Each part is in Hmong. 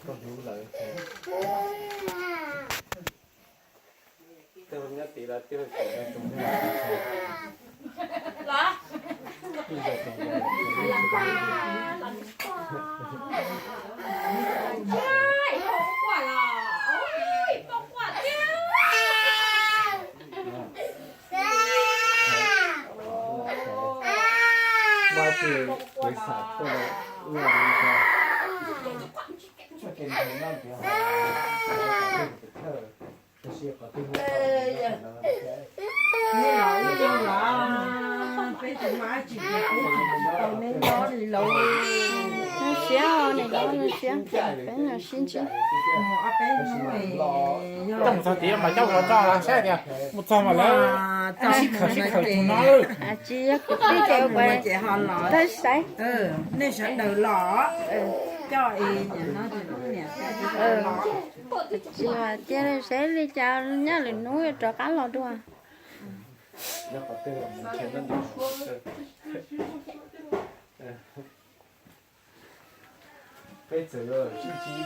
Koj hlub lawv. Tej nyob tid los twb tsis los. Vaj tsis kuv xav tuaj ua li cas. Txoj kev nrhiav noj nrhiav haus, tab sis qhov twg muaj tau no, neb los ib leeg los peb tsis muaj dab tsi ces peb tsis tau neb nyob li lauj. Zoo siab, neb los zoo siab, peb los sib ntsib. Coj mus txog tid mas coj mus tso saib tias mus txog mas lawv sib khawm sib khawm tus no. Tsis yog kuv tij ces ua kuv tawg saib. Nej sawv daws los coj es niam no, niam los. Tsis cia saib li cas, nyob lwm hnub yuav rov qab los dua. Peb txawm yuav sib ntsib,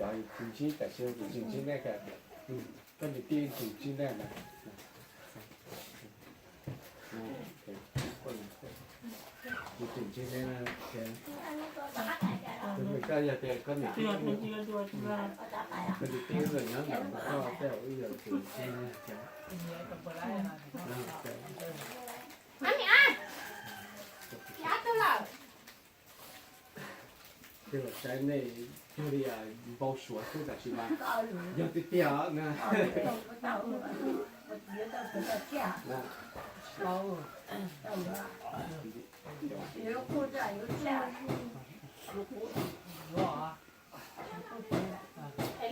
Cov tsis ntsib tam sim no kuv tsis ntsib nej, koj niam tij tsis ntsib nej na. Kuv tsis ntsib nej na, koj yog tias koj niam tij, koj niam tij nyob ntawm koj tej ua ib yam tsis ntsib nej. Twb los saib nej cuag li npau suav xwb tab sis mas yog tiag tiag na.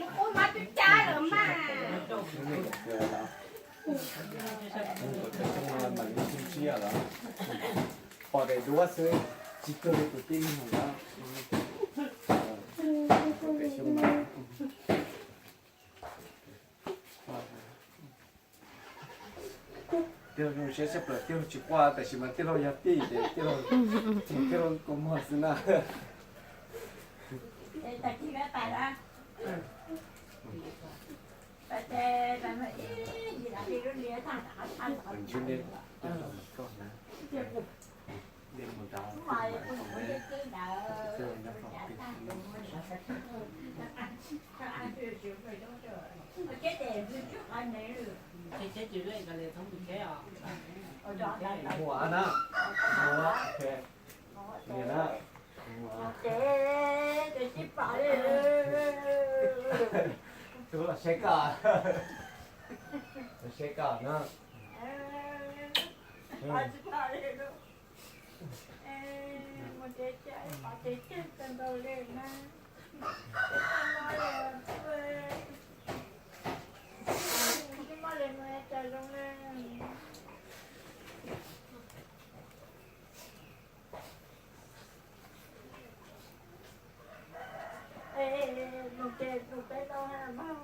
Lub qub mas twb cab lawm mas. Pom daim duab xwb, tsis cuag li tus tij neeg lawm. Tij laug zoo siab tshaj plaws, tij laug tsis quaj tab sis mas tij laug yog tij ces tij laug, tij laug kua muag xwb na. Ua na, ua, niam na. Tus los saib koj, los saib koj na. Mus ces mus peb loo mas,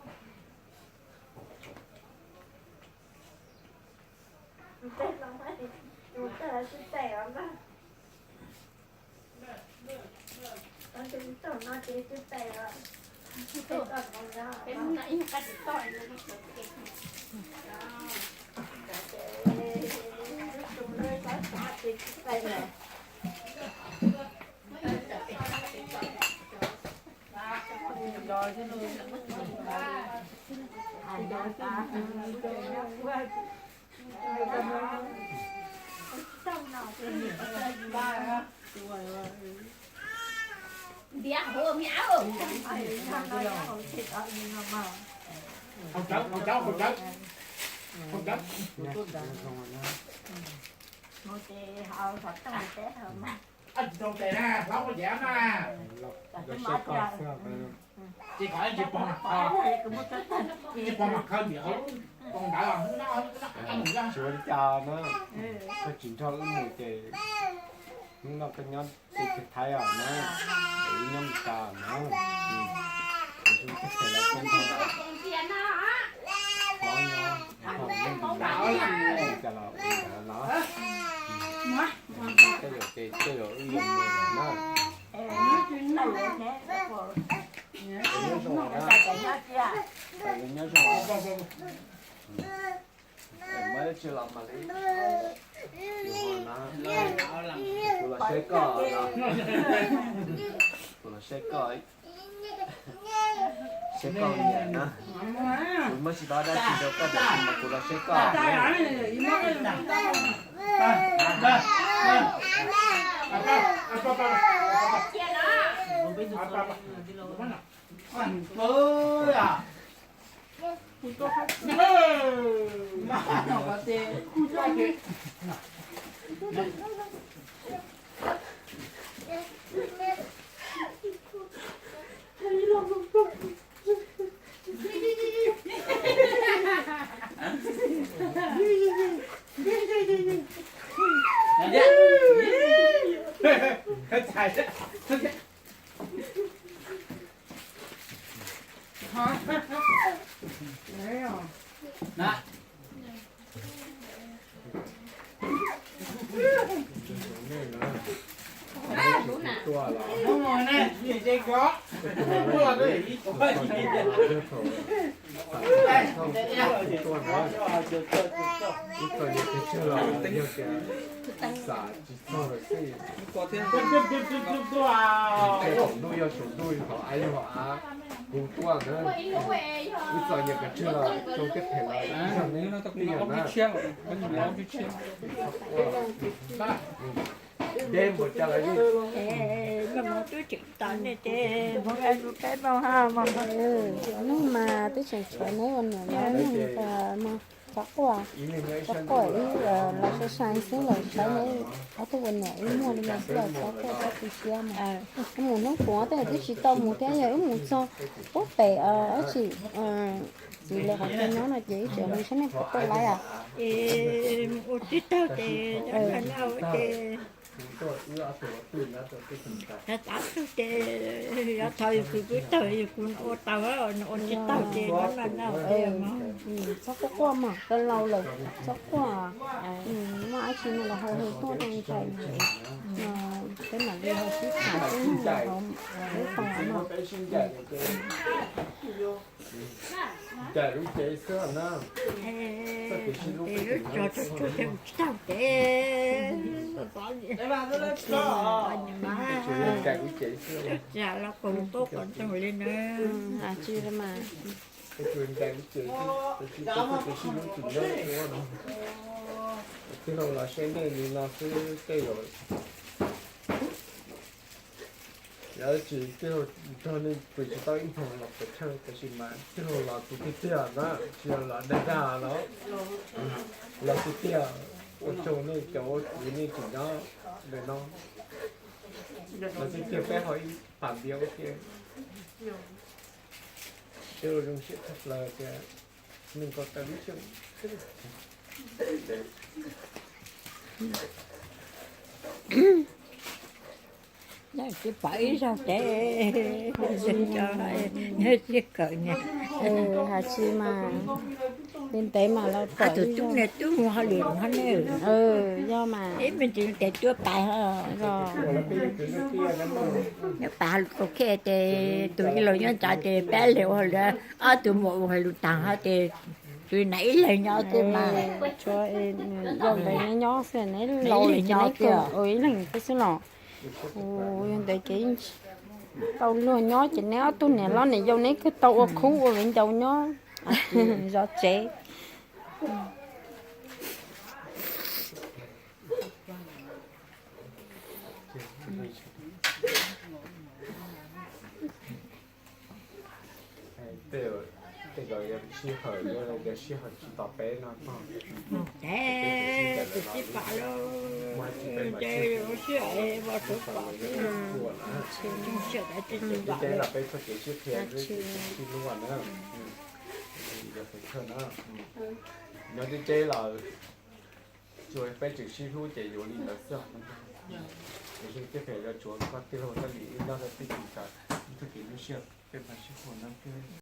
mus peb loo mas, mus tag sib tes os mas. Tau no ces sib tes os, peb tau no os. Tsis tau tes na, hlob ua dab mas. Ces kom tsis pog mas, tsis pog mas khaws ntim hauv lub poo ntawd os, hnub no hnub no mus yog. Tsis ua li cas na, koj tsis nrog wb mus ces hnub no koj nyob tsev chaw Thaib os na, wb nyob Meskas na. Mus teb chaws lawv teb nrog, hlob nyob nrog Neej Lis, cas los ua li ntawd los. Tej zaum ces tej zaum wb yuav mus lawm na. Nyob zoo na, nyob zoo. Muaj dab tsi los mam li hu na, kuv los saib koj na, kuv los saib koj, saib koj nyiam na. Kuv muab tsis tau dab tsi rau koj tiam sis mas kuv los saib koj. Ib txoj niag pes tsawg los yog tias xav tsis txog lawm xwb. Tej thaum ntuj yog tsaus ntuj, thaum av yog av, hu tuaj na. Ib txoj niag pes tsawg los tsoo tej phem los ib zog ne, ib yam na. Deb npaum cas los yeej. Noj mas twb tseem tshuav neb ua niam los neb mas txhob quaj, txhob quaj, wb los sai sai xwb los saib neb ob tug ua niam wb muaj li no xwb los txhob quaj txhob tu siab mas. Wb mus hnub puav tej twb tsis tau mus thiab, yog wb mus txog pub pem dab tsi txiv lawv qhov chaw nyob no ces wb tseem mus saib nej puas tuaj laib os. Es ua tib taug ces, ces tav tug ces yog thaum yus kuv twb tawg yus kuv ua tau, ua tsis tau ces no no no. Txhob quaj quaj mas, tau laus lawm txhob quaj. Muaj dab tsi no los ho hu tuaj rau ntxhais no, peb mam li ho sib tham sib nyiam hauv lub tod no. Ncaim lub cev xwb na. Txoj kev sib hlub peb tseem nyob. Tsis ncaim lub cev xwb. Tsis li mas. Peb tsuas ncaim lub cev xwb, tab sis peb txoj kev sib hlub tseem nyob ua no. Tij laug los saib nej li no xwb tej zaum yog tsis tij laug nrog nej pw tsis tau ib hmo los pes tsawg, tab sis mas tij laug los tus tiag tiag na, tsis yog los dag dag los, los tiag tiag, ua tsaug nej cov ua kwv nej tseem nyob ntawm no. Los tiag tiag peb ho ib pab ntiav ua ke. Tij laug zoo siab tshaj plaws tias nej nkaus tau lub xyoo. Tsis pom ib zaug ces, nyob tsis kawm niam. Hais tsis mas, Ntev mas los ob tug tub ne tub mus hauj lwm hov ne. Yog mas ib me ntsis tes tuaj pais, nyob pais hauj lwm kaum khej ces tus ib laus nyob ntawd ces peb leeg ua hauj lwm, ob tug muam ua hauj lwm taag hov ces tus na ib leeg nyob tej mas. Tsuav yog ntawd neb nyob xwb, neb laus lawm ces neb kawg ib leeg xwb los. Yog ntawd ces tau luag nyob ces neb ob tug niam hlob niam yau neb kawg tau ua khub ua viv ncaus nyob zov tsev. Tej zaum yog sij hawm, yog sij hawm tsis tos peb no, peb tsis pom lawm, sij hawm peb txoj kev sib qhia, sib hlub na. Nyob tib teb lawm, tsuas peb tseem sib hlub ces yuav li ntawd xwb. Tiam sis tej pem yuav tsuav koj tij laug Txaj Lis ib nrab, peb tseem tawm ib txoj kev nyuaj siab, peb mam sib qhua no.